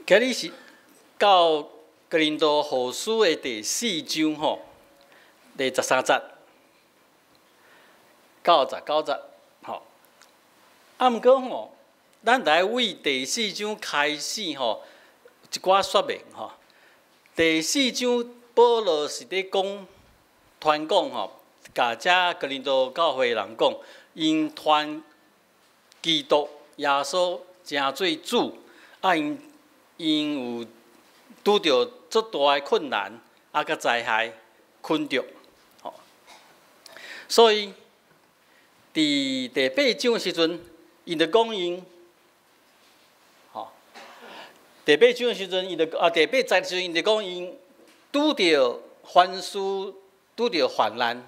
今日是到哥林多後書的第四章吼，第13節到19節吼。啊，毋過吼，咱來為第四章開始吼一寡說明吼。第四章保羅是佇講傳講吼，共遮哥林多教會人講，𪜶傳基督耶穌成做主，啊，𪜶有拄著足大的困難，啊，佮災害困著，吼。所以佇第八章的時陣，𪜶就講𪜶，吼。第八章的時陣，𪜶就啊，第八節的時陣，𪜶就講𪜶拄著凡事拄著患難，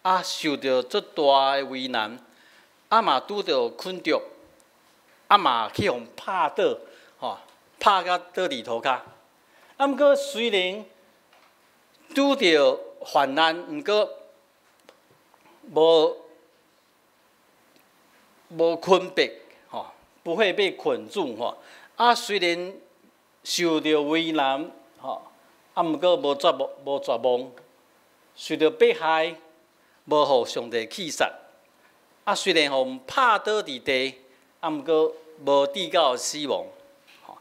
啊，受著足大的為難，啊嘛拄著困著，啊嘛去予拍倒，吼，拍甲倒佇塗跤。啊，毋過雖然拄著患難，毋過無困迫，吼，不會被捆住，吼。啊，雖然受著為難，吼，啊，毋過無絕望，無絕望，受著迫害，無予上帝棄殺。啊，雖然予拍倒佇地，啊，毋過無至到死亡。吼，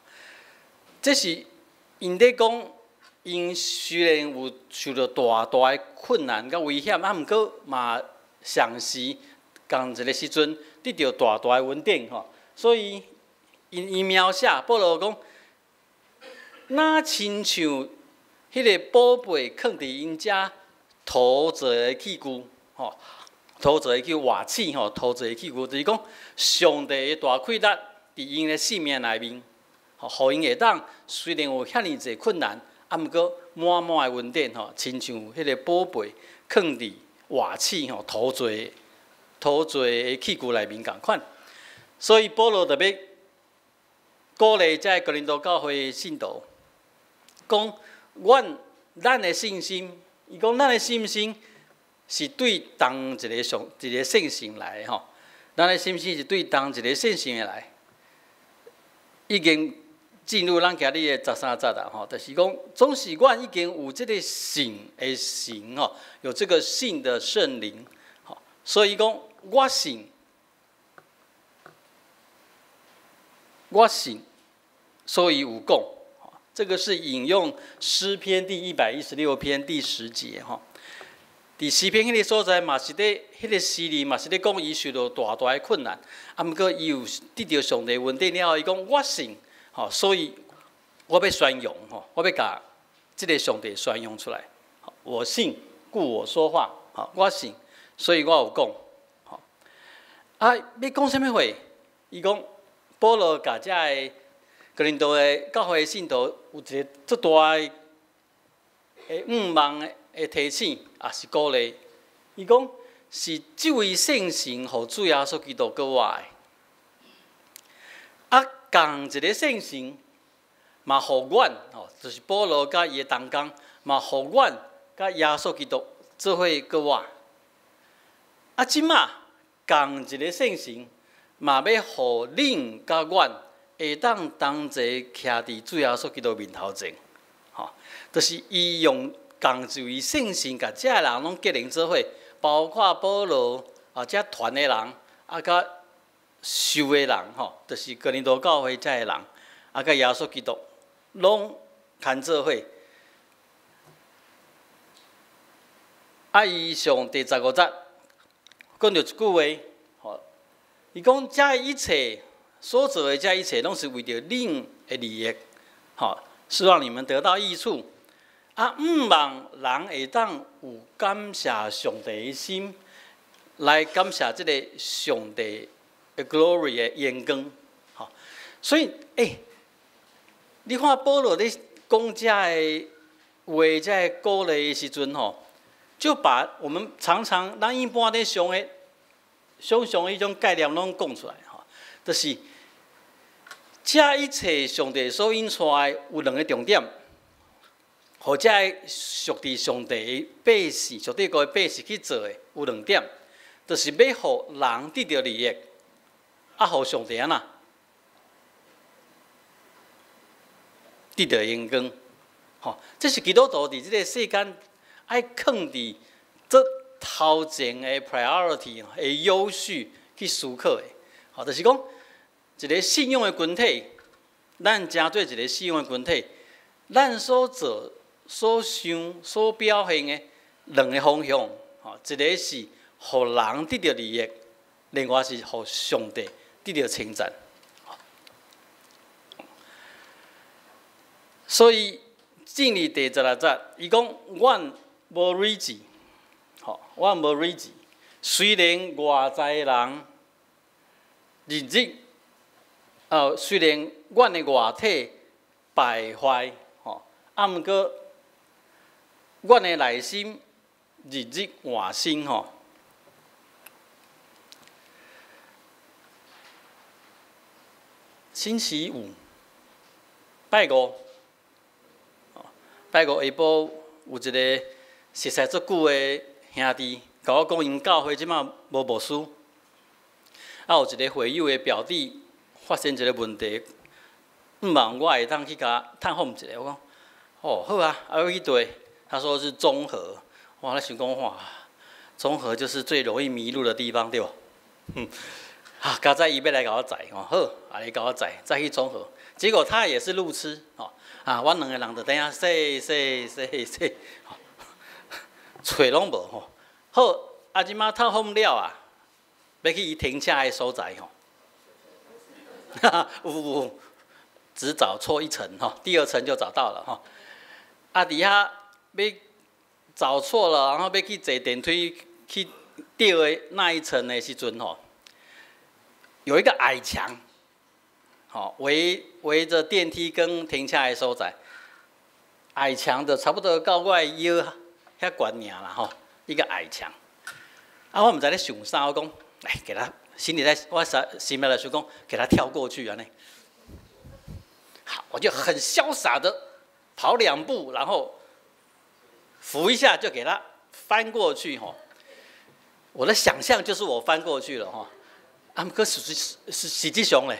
這是𪜶咧講，𪜶雖然有受著大大的困難佮危險，啊，毋過嘛，同時仝一个時陣得著大大的恩典吼。所以，𪜶描寫保羅講，若親像彼个寶貝囥佇𪜶遮陶做的器具，吼，陶做的叫瓦器吼，陶做的器具，就是講上帝的大氣力佇𪜶的性命內面。予𪜶會當雖然有遐爾濟困難，啊，毋過滿滿的恩典吼，親像彼个寶貝囥佇瓦器吼，陶做的器具內面仝款。所以保羅特別鼓勵遮哥林多教會的信徒，講阮咱的信心，伊講咱的信心是對同一个上一个聖神來的吼，咱的信心是對同一个聖神的來，已經進入咱今日的十三節啦，吼，就是講，總是阮已經有這个信的神吼，有這個信的聖靈，吼，所以講我信，我信，所以有講，這個是引用詩篇第116篇第10節，吼。佇詩篇彼个所在嘛是咧，彼个詩裡嘛是咧講伊受著大大的困難，啊，毋過伊有得著上帝恩典了後，伊講我信。吼，所以我欲宣揚吼，我欲共這个上帝宣揚出來。我信，故我說話。吼，我信，所以我有講。吼，啊，欲講啥物話？伊講保羅共遮个哥林多的教會的信徒有一个足大的向望的提醒，也是鼓勵。伊講是這位聖神予主耶穌基督閣我的。啊，仝一个聖神嘛，予阮吼，就是保羅佮伊的同工，嘛予阮佮耶穌基督做伙閣我。啊，這馬仝一个聖神嘛，欲予恁佮阮會當同齊徛佇主耶穌基督面頭前，吼，就是伊用仝一位聖神，共遮人攏結連做伙，包括保羅啊，遮傳的人啊，佮受的人吼，就是哥林多教會遮的人，啊，佮耶穌基督攏牽做伙。啊，伊上第15節講著一句話，吼，伊講遮一切所做的遮一切，攏是為著恁的利益，吼，是讓你們得到益處。啊，向望人會當有感謝上帝的心，來感謝這个上帝glory 的榮光，吼，所以，欸，你看保羅咧講遮个話，遮个鼓勵的時陣，吼，就把我們常常咱一般咧想的、想像的彼種概念攏講出來，吼，就是遮一切上帝所引帶的有兩个重點，予遮个屬佇上帝的百姓、屬帝國的百姓去做的有兩點，就是欲予人得著利益。啊，予上帝按怎？得著榮光。吼，這是基督徒佇這个世間愛囥佇這頭前的 priority 的優序去思考的。吼，就是講一个信仰的群體，咱成做一个信仰的群體，咱所做、所想、所表現的兩个方向，吼，一个是予人得著利益，另外是予上帝得著稱讚。所以進入第16節，伊講：阮無睿智，吼，阮無睿智。雖然外在人日日，雖然阮的外體敗壞，吼，啊，毋過阮的內心日日換新，吼。星期五，拜五。拜五下晡有一个熟似足久的兄弟，共我講，𪜶教會這馬無牧師，啊，有一个會友的表弟發生一个問題，毋望我會當去共探訪一下。我講，哦，好啊，啊欲去佗？他說是中和，我咧想講哇，中和就是最容易迷路的地方，對無？啊，佳哉伊欲來共我載，吼，好，啊你共我載，載去中和，結果他也是路痴，吼。啊，阮兩个人就佇遐踅踅踅踅，揣攏無吼。好，啊，這馬透風了啊，欲去伊停車的所在吼。哈哈，有有有，只找錯一層吼，第二層就找到了吼。啊，佇遐欲找錯了，然後欲去坐電梯去對的那一層的時陣吼，有一個矮牆。吼，圍圍著電梯跟停車的所在，矮牆就差不多到我的腰遐懸爾啦吼，一個矮牆。啊，我毋知咧想啥，我講來共他，心裡在我心心內來想講，共他跳過去按呢。好，我就很瀟灑的跑兩步，然後扶一下就給他翻過去吼。我的想象就是我翻過去了吼，啊，毋過實實實際上咧。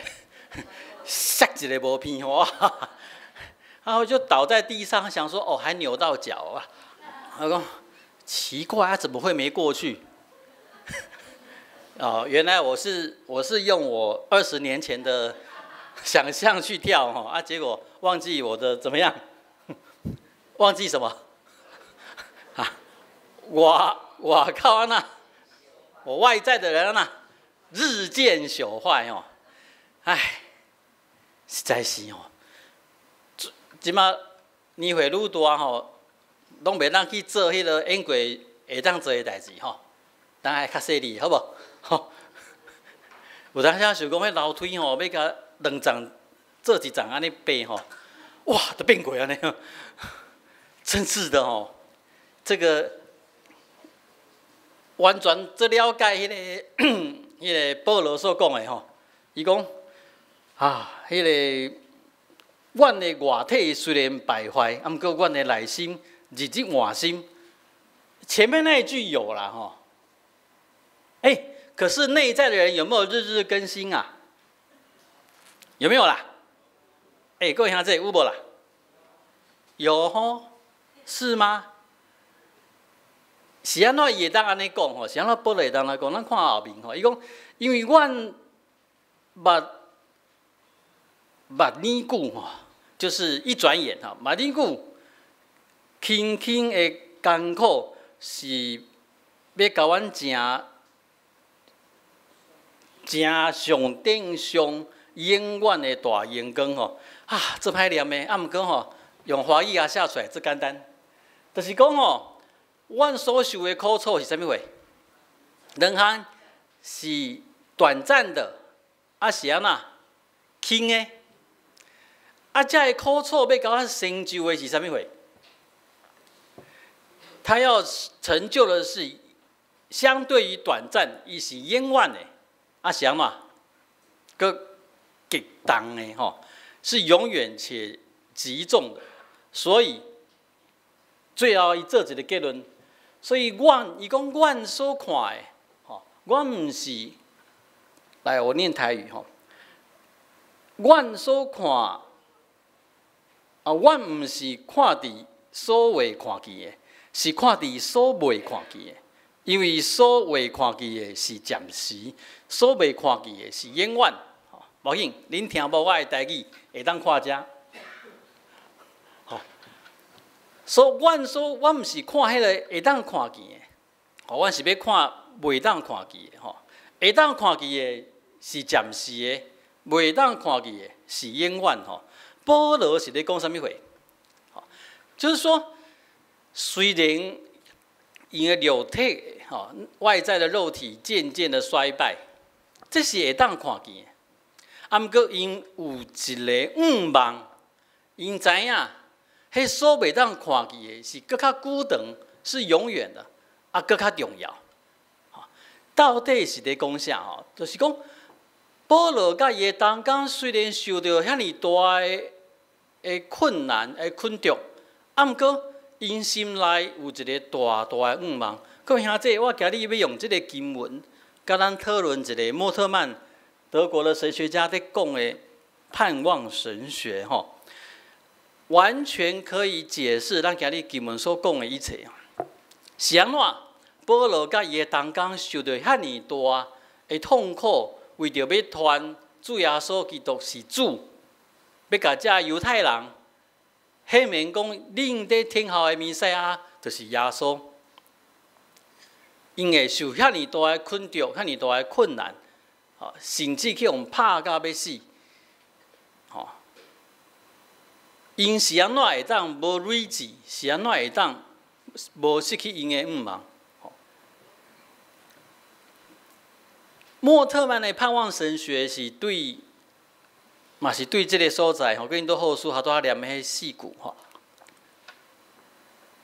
摔一个無鼻吼，然後就倒在地上，想說哦，還扭到腳啊。我講奇怪，啊，怎麼會沒過去？哦，原來我是用我20年前的想象去跳吼，啊，結果忘記我的怎麼樣？忘記什麼？啊，我靠啊那，我外在的人啊，日漸朽壞哦。唉，實在是吼，這馬年歲愈大吼，攏袂當去做彼个演過會當做的代誌吼，咱愛較細膩，好無？吼，有當時想講，彼樓梯吼，欲共兩層做一層按呢爬吼，哇，都變過按呢，真是的吼，這个完全足了解彼个保羅所講的吼，伊講。啊，彼个，阮的外體雖然敗壞，啊，毋過阮的內心日日換新。前面那一句有啦，吼。欸，可是內在的人有沒有日日更新啊？有沒有啦？欸，各位兄弟，有無啦？有吼？是嗎？是按怎伊會當按呢講吼？是按怎保羅會當按呢講？咱看後面吼，伊講，因為阮目目耳久吼，就是一轉眼吼，目耳久輕輕的艱苦是欲共阮成成上頂上永遠的大榮光吼。啊，這歹念的，啊，毋過吼，用華語仔寫出來足簡單，就是講吼，阮所受的苦楚是啥物貨？兩項是短暫的，啊是按怎輕的？啊，這个苦楚欲共阮成就的是啥物貨？他要成就的是相對於短暫，伊是永遠的，啊是按怎？閣極重的吼，是永遠且極重的。所以最後伊做一个結論，所以阮伊講阮所看的，吼，阮毋是來我念台語吼，阮所看啊，阮毋是看佇所會看見的，是看佇所未看見的。因為所會看見的是暫時，所未看見的是永遠。無緊，恁聽無我的台語，會當看遮。吼，所以阮說，阮毋是看彼个會當看見的，吼，阮是欲看袂當看見的。吼，會當看見的是暫時的，袂當看見的是永遠。吼，保羅是咧講啥物話？吼，就是說，雖然𪜶的肉體，吼，外在的肉體漸漸的衰敗，這是會當看見的。啊，毋過𪜶有一个向望，𪜶知影，彼所袂當看見的是閣較久長，是永遠的，啊，閣較重要。到底是咧講啥？吼，就是講保羅佮伊的同工雖然受著遐爾大的困難的困局，啊，毋過𪜶心內有一个大大的向望。各位兄弟，我今日欲用這个經文，佮咱討論一个莫特曼，德國的神學家佇講的盼望神學，吼，完全可以解釋咱今日經文所講的一切。是按怎？保羅佮伊的同工受著遐爾大的痛苦，為著欲傳主耶穌基督是主，欲共遮猶太人顯明講，恁佇等候的彌賽亞就是耶穌。𪜶會受遐爾大的困局，遐爾大的困難，甚至去予拍甲欲死，吼！𪜶是按怎會當無累志？是按怎會當無失去𪜶的向望？莫特曼的盼望神學是對，嘛是對這个所在，吼，哥林多後書，拄仔念彼四句，吼。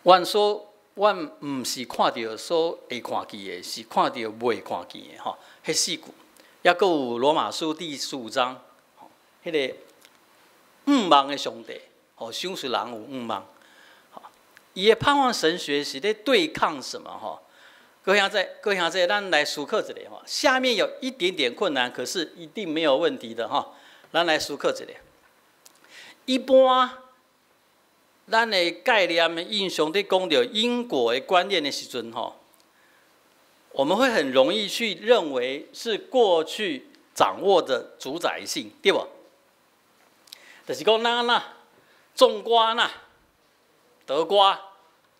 阮所，阮毋是看著所會看見的，是看著袂看見的，吼，彼四句。抑閣有羅馬書第15章，彼个向望的上帝，吼，賞賜人有向望。伊的盼望神學是咧對抗什麼？吼，各位兄弟，各位兄弟，咱來思考一下吼。下面有一點點困難，可是一定沒有問題的吼。咱來思考一下。一般咱的概念的印象，佇講著因果的觀念的時陣，吼，我們會很容易去認為是過去掌握的主宰性，對無？就是講咱若種瓜若得瓜，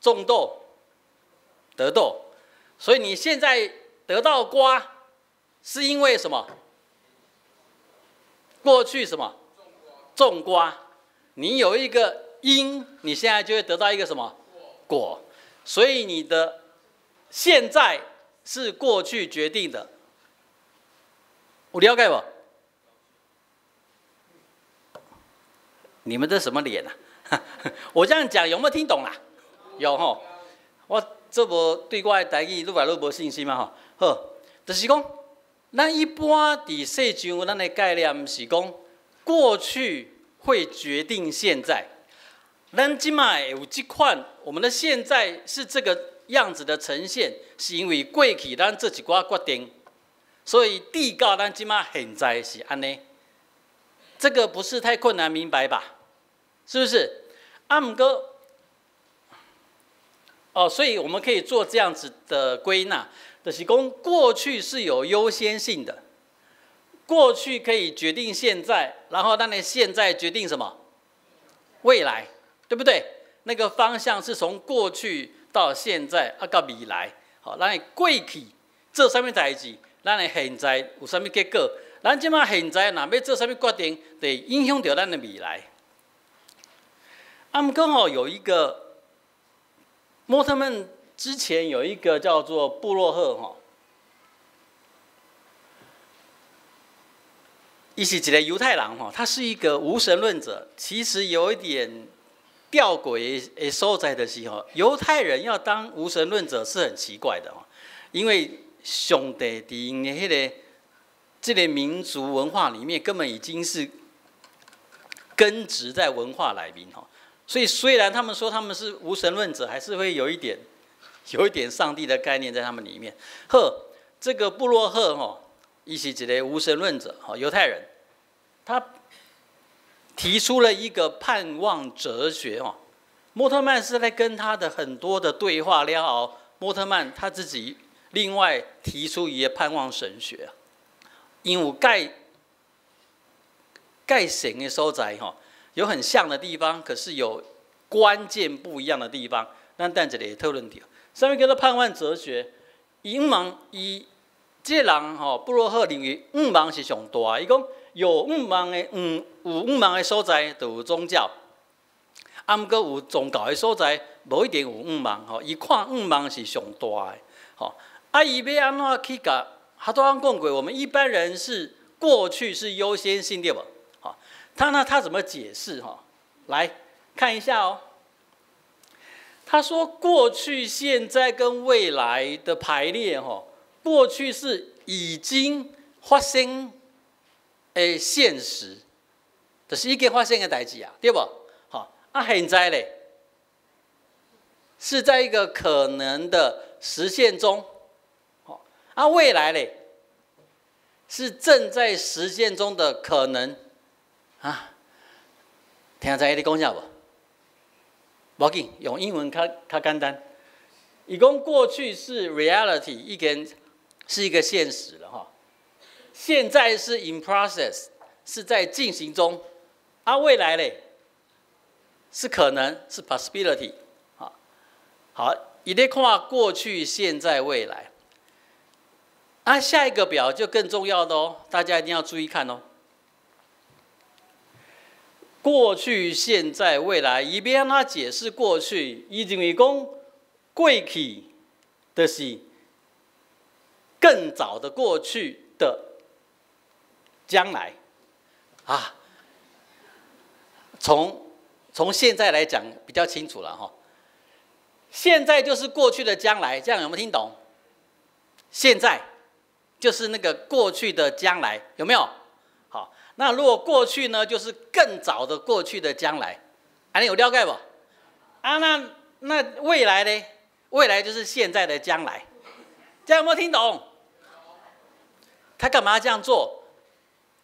種豆得豆，所以你現在得到瓜，是因為什麼？過去什麼？種瓜，你有一個因，你現在就會得到一個什麼果？所以你的現在是過去決定的，有了解無？你們這什麼臉啊？我這樣講有沒有聽懂啊？有吼。我這無對我的台語愈來愈無信心嘛吼。好，就是講，咱一般佇世上，咱的概念是講，過去會決定現在。咱這擺有這款，我們的現在是這個樣子的呈現，是因為過去咱做一寡決定，所以締到咱這擺現在是按呢。這個不是太困難明白吧？是不是？啊，毋過，哦，所以我們可以做這樣子的歸納，就是講過去是有優先性的，過去可以決定現在，然後咱的現在決定什麼？未來，對不對？那個方向是從過去到現在啊，到未來。好，咱的過去做啥物代誌，咱的現在有啥物結果？咱這擺現在若欲做啥物決定，就會影響著咱的未來。啊，毋過吼有一個莫特曼之前有一個叫做布洛赫吼，伊是一个猶太人吼，他是一個無神論者，其實有一點吊詭的所在的時候，猶太人要當無神論者是很奇怪的哦，因為上帝佇𪜶的彼個這個民族文化裡面，根本已經是根植在文化內面吼。所以雖然他們說他們是無神論者，還是會有一點上帝的概念在他們裡面。好，這個布洛赫吼，伊是一個無神論者，吼，猶太人，他提出了一个盼望哲学哦。莫特曼是在跟他的很多的对話了後，莫特曼他自己另外提出一個盼望神學，因為有蓋蓋神的所在吼，有很像的地方，可是有關鍵不一樣的地方。咱等一下會討論著。啥物叫做盼望哲學？伊望伊這個人吼，布洛赫認為願望是上大。伊講有願望的，有願望的所在，就有宗教。啊，毋過有宗教的所在，無一定有願望吼。伊看願望是上大的，吼。啊，伊欲按怎去共？他都講過，我們一般人是過去是優先性對無？好，他呢，他怎麼解釋？哈，來看一下哦。他說過去、現在跟未來的排列，哈，過去是已經發生的現實，就是已經發生的代誌啊，對無？好，啊，現在咧，是在一個可能的實現中，好，啊，未來咧，是正在實現中的可能，啊，聽知伊咧講啥無？無要緊，用英文較較簡單。伊講過去是 reality，已經是一個現實了哈。現在是 in process，是在進行中。啊，未來咧是可能是 possibility。好，好，伊咧看過去、現在、未來。啊，下一個表就更重要的哦，大家一定要注意看哦。過去、現在、未來，伊欲按怎解釋過去？伊認為講過去就是更早的過去的將來啊。從現在來講比較清楚了哈。現在就是過去的將來，這樣有沒有聽懂？現在就是那個過去的將來，有沒有？好，那如果過去呢，就是更早的過去的將來，啊，你有了解無？啊，那未來呢？未來就是現在的將來，這樣有沒有聽懂？他幹嘛這樣做？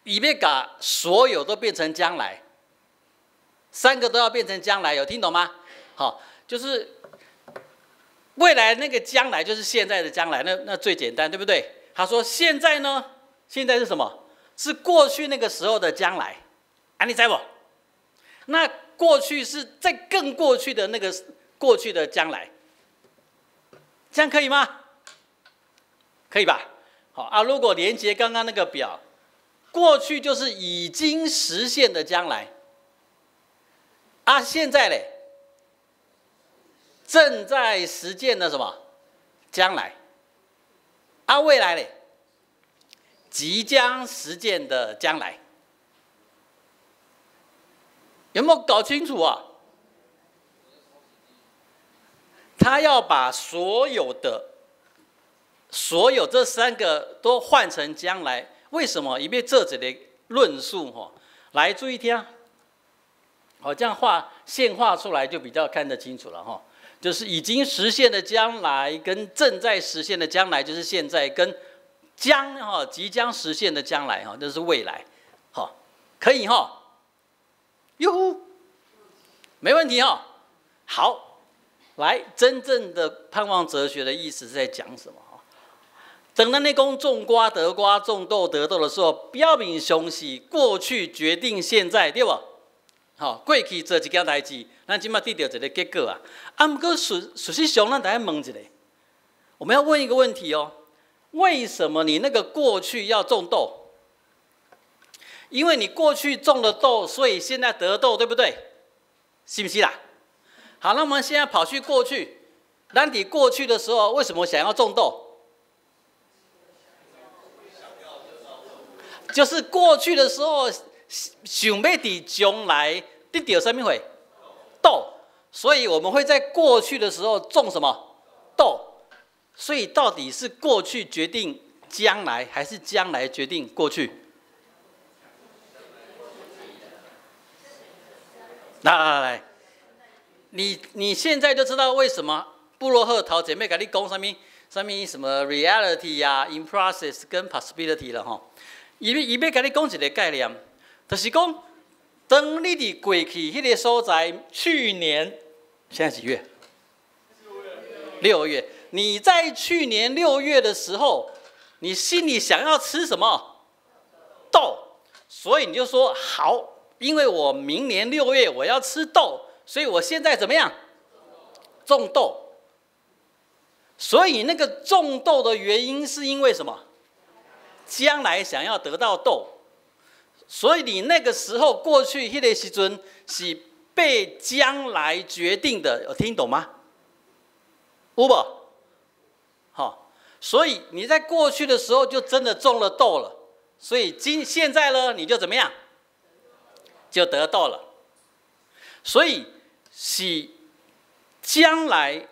伊欲共所有都變成將來，三個都要變成將來，有聽懂嗎？好，就是未來那個將來就是現在的將來，那最簡單，對不對？他說現在呢？現在是什麼？是過去那個時候的將來，啊，你知無？那過去是在更過去的那個過去的將來，這樣可以嗎？可以吧？好啊，如果連接剛剛那個表，過去就是已經實現的將來，啊，現在嘞，正在實踐的什麼將來？啊，未來嘞？即將實踐的將來，有沒有搞清楚啊？他要把所有的、所有這三個都換成將來，為什麼？因為這裡的論述哈，來注意聽，好，這樣畫線畫出來就比較看得清楚了哈。就是已經實現的將來跟正在實現的將來，就是現在跟將哈即將實現的將來哈，這是未來，好，可以哈，喲呼，沒問題哈。好，來，真正的盼望哲學的意思是在講什麼？當咱咧講種瓜得瓜，種豆得豆的時候，表面上是過去決定現在，對無？好，過去做一件代誌，咱這馬得著一個結果啊。啊，毋過事實上，咱得愛問一下，我們要問一個問題哦。為什麼你那個過去要種豆？因為你過去種了豆，所以現在得豆，對不對？是不是啦？好，那我們現在跑去過去，當你過去的時候，為什麼想要種豆？就是過去的時候想欲佇將來得著啥物貨？豆。所以我們會在過去的時候種什麼？豆。所以到底是過去決定將來，還是將來決定過去？來來來，你現在就知道為什麼布洛赫頭前欲共你講啥物啥物什麼 reality 啊，in process 跟 possibility 了吼。伊欲共你講一個概念，就是講當你佇過去彼个所在，去年現在幾月？六月。你在去年六月的時候，你心裡想要吃什麼？豆。所以你就說好，因為我明年六月我要吃豆，所以我現在怎麼樣？種豆。所以那個種豆的原因是因為什麼？將來想要得到豆，所以你那個時候過去彼个時陣是被將來決定的，有聽懂嗎？有無？好，所以你在過去的時候就真的種了豆了，所以今現在呢，你就怎麼樣？就得到了。所以是將來。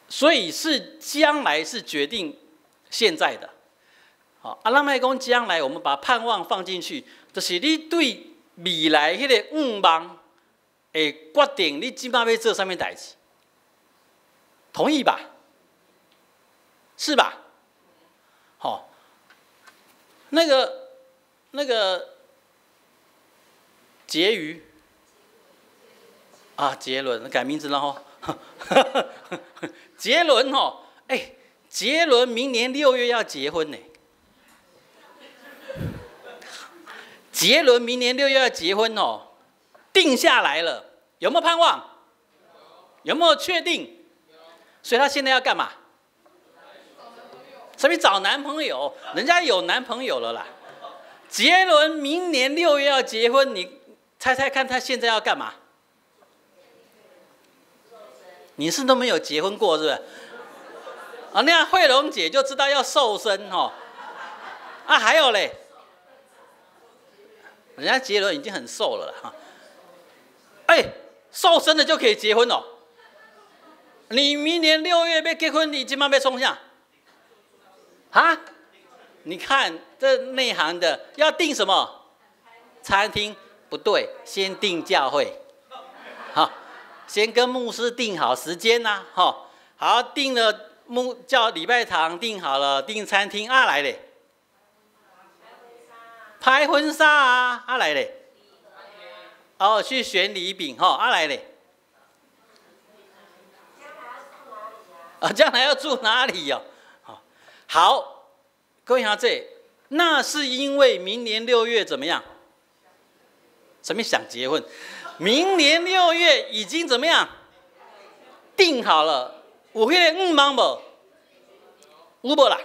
所以是將來是決定現在的，好，啊，咱莫講將來，我們把盼望放進去，就是你對未來彼个願望會決定你這擺欲做啥物代誌，同意吧？是吧？好，那個婕妤啊，杰倫改名字了吼。杰倫哦，哎，杰倫明年六月要結婚呢。杰倫明年六月要結婚哦，定下來了，有沒有盼望？有沒有確定？所以他現在要幹嘛？什麼找男朋友？人家有男朋友了啦。杰倫明年六月要結婚，你猜猜看他現在要幹嘛？你是都沒有結婚過，是不是？啊，那樣慧龍姐就知道要瘦身哦。啊，還有嘞，人家杰倫已經很瘦了哈。哎，瘦身的就可以結婚哦。你明年六月欲結婚，你這擺欲創啥？啊？你看這內行的要訂什麼？餐廳不對，先訂教會。好。先跟牧師定好時間吶，哈，好，訂了牧教禮拜堂訂好了，訂餐廳啊來咧，拍婚紗啊，啊來咧，哦，去選禮餅哈，啊來咧，啊，將來要住哪裡喲？好，各位兄弟，那是因為明年六月怎麼樣？什麼想結婚？明年六月已經怎麼樣？定好了，有彼个願望無？有無啦？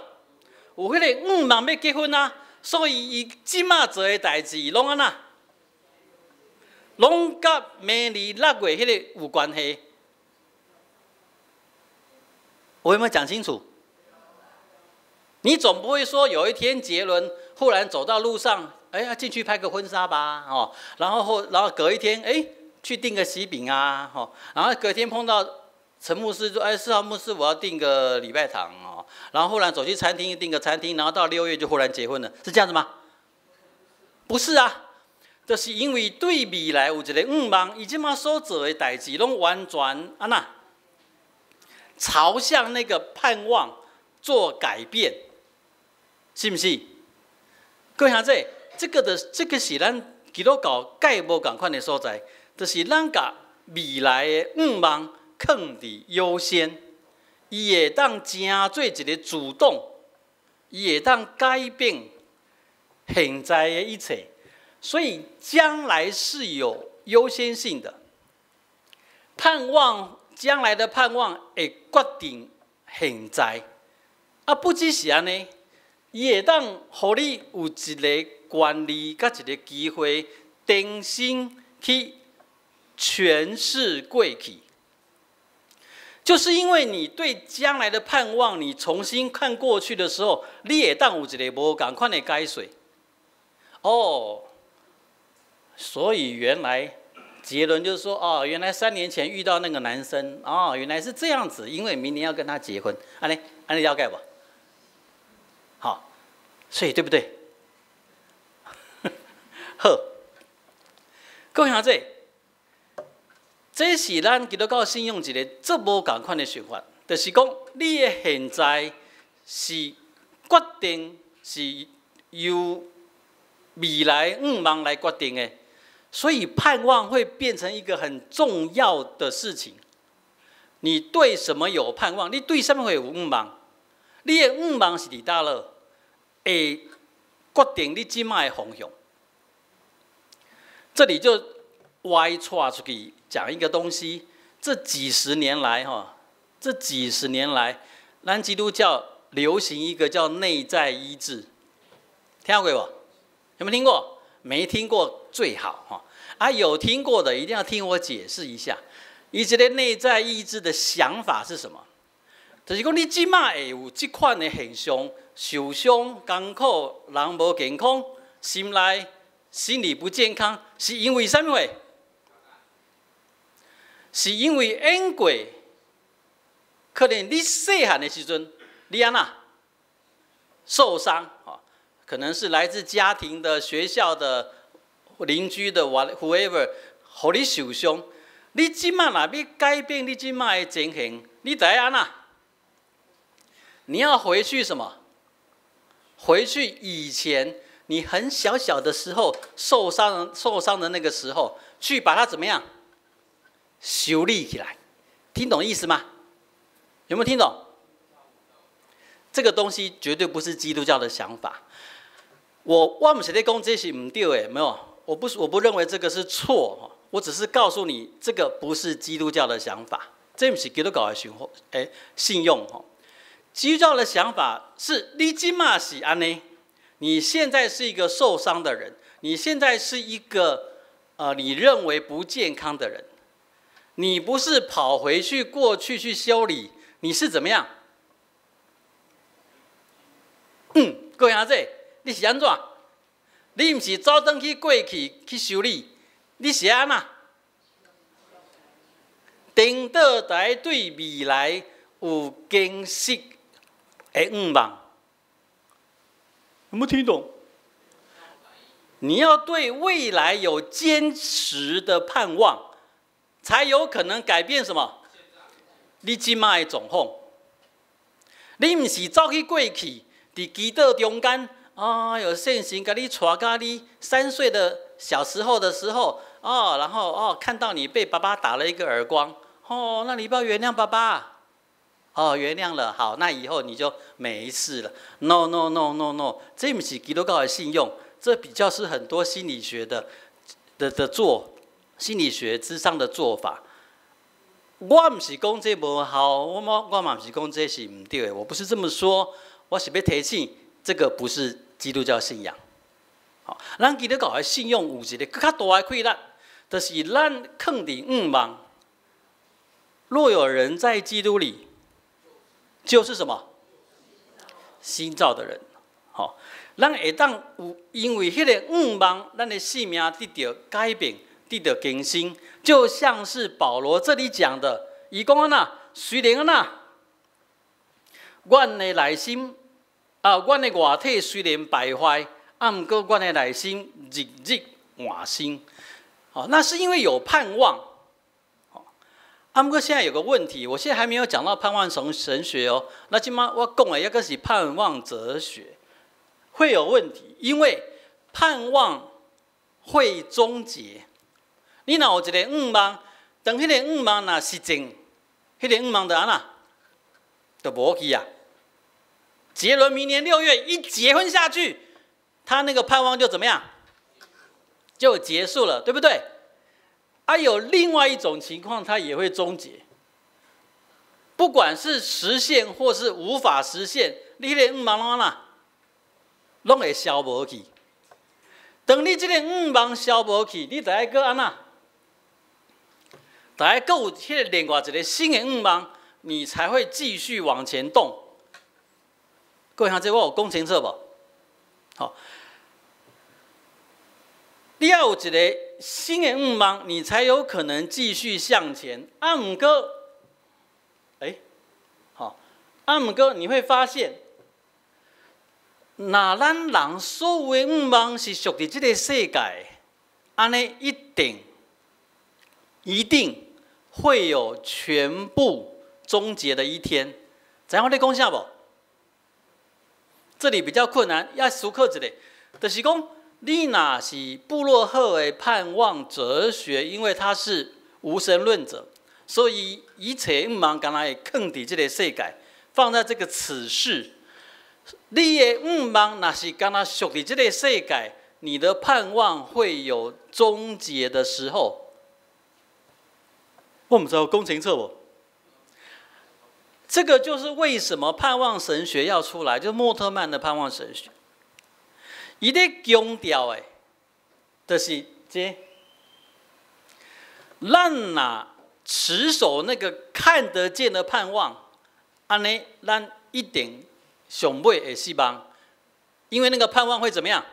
有彼个願望欲結婚啊，所以伊這擺做的代誌攏按怎？攏佮明年六月彼个有關係。我有沒有講清楚？你總不會說有一天杰倫忽然走到路上，哎呀，進去拍個婚紗吧，哦，然後隔一天，哎，去訂個喜餅啊，哦，然後隔天碰到陳牧師說，哎，4號牧師，我要訂個禮拜堂哦，然後忽然走去餐廳訂個餐廳，然後到六月就忽然結婚了，是這樣子嗎？不是啊，就是因為對未來有一個願望，伊這馬所做的代誌攏完全按怎，朝向那個盼望做改變，是毋是？各位兄弟，這個的這個是咱基督教蓋無仝款的所在，就是咱共未來的願望囥佇優先，伊會當成做一個主動，伊會當改變現在的一切，所以將來是有優先性的。盼望將來的盼望會決定現在，啊，不只是按呢，伊會當予你有一個權利佮一個機會，重新去詮釋過去。就是因為你對將來的盼望，你重新看過去的時候，你會當有一個無仝款的解說。哦，所以原來結論就是說，哦，原來3年前遇到那個男生，哦，原來是這樣子，因為明年要跟他結婚，按呢，按呢了解無？好，所以對不對？好，各位兄弟，這是咱基督教信仰一個足無仝款的想法，就是講你的現在是決定是由未來願望來決定的，所以盼望會變成一個很重要的事情。你對什麼有盼望？你對什麼會有願望？你的願望是佇佗落，會決定你這擺的方向。這裡就歪岔出去講一個東西。這幾十年來，哈，這幾十年來，咱基督教流行一個叫內在醫治，聽過無？有沒有聽過？沒聽過最好哈。啊，有聽過的一定要聽我解釋一下。伊這個內在醫治的想法是什麼？就是講你這擺會有這款的現象，受傷、艱苦、人無健康，心內心理不健康，是因為啥物？是因為演過，可能你細漢的時陣，你按怎受傷啊？可能是來自家庭的、學校的、鄰居的，whatever，予你受傷。你這擺若欲改變你這擺的情形，你得按怎？你要回去什麼？回去以前你很小小的時候受傷的那個時候，去把它怎麼樣修理起來？聽懂意思嗎？有沒有聽懂？這個東西絕對不是基督教的想法。我毋是咧講這是毋對的，沒有，我不認為這個是錯。我只是告訴你，這個不是基督教的想法，這毋是基督教的想法，欸，信用吼。基督教的想法是，你這擺是按呢，你現在是一個受傷的人，你現在是一個你認為不健康的人，你不是跑回去過去去修理，你是怎麼樣？各位兄弟，你是按怎？你毋是走轉去過去去修理，你是按怎？顛倒來對未來有堅實的願望，有沒有聽懂？你要對未來有堅實的盼望，才有可能改變什麼？你這擺的狀況，你毋是走去過去，佇祈禱中間，啊，有聖神共你帶到你3歲的小時候的時候，哦，然後哦，看到你被爸爸打了一個耳光，哦，那你要不要原諒爸爸？哦，原諒了，好，那以後你就沒事了。No no no no no，這毋是基督教的信用，這比較是很多心理學的心理學諮商的做法。我毋是講這無效，我嘛毋是講這是毋對的，我不是這麼說，我是欲提醒，這個不是基督教信仰。好，咱基督教的信用有一個閣較大的氣力，就是咱囥佇向望。若有人在基督裡，就是什麼？新造的人。好，咱會當有因為彼個向望，咱的生命得著改變，得著更新，就像是保羅這裡講的，伊講按怎，雖然按怎，阮的內心啊，阮的外體雖然敗壞，啊，毋過阮的內心日日換新。好，那是因為有盼望。啊，毋過現在有個問題，我現在還沒有講到盼望神學哦。那這擺我講的抑閣是盼望哲學，會有問題，因為盼望會終結。你若有一個願望，當彼個願望若實現，彼個願望就按怎？就無去啊。傑倫明年6月一結婚下去，他那個盼望就怎麼樣？就結束了，對不對？啊，有另外一種情況，它也會終結。不管是實現或是無法實現，你彼個願望攏按怎？攏會消無去。當你這個願望消無去，你就愛閣按怎？就愛閣有彼個另外一個新的願望，你才會繼續往前動。各位兄弟，我有講清楚無？好，你要有一個新的願望，你才有可能繼續向前。啊，毋過，欸，好，啊，毋過你會發現，若咱人所有的願望是屬佇這個世界，按呢一定一定會有全部終結的一天。知影我咧講啥無？這裡比較困難，要思考一下，就是講，你若是布洛赫的盼望哲學，因為他是無神論者，所以一切向望敢若會囥佇這个世界，放在這個此世。你的向望若是敢若屬佇這个世界，你的盼望會有終結的時候。我毋知有講清楚無？這個就是為什麼盼望神學要出來，就是莫特曼的盼望神學。伊咧強調的，就是這，咱若持守那個看得見的盼望，按呢，咱一定上尾會失望，因為那個盼望會怎麼樣？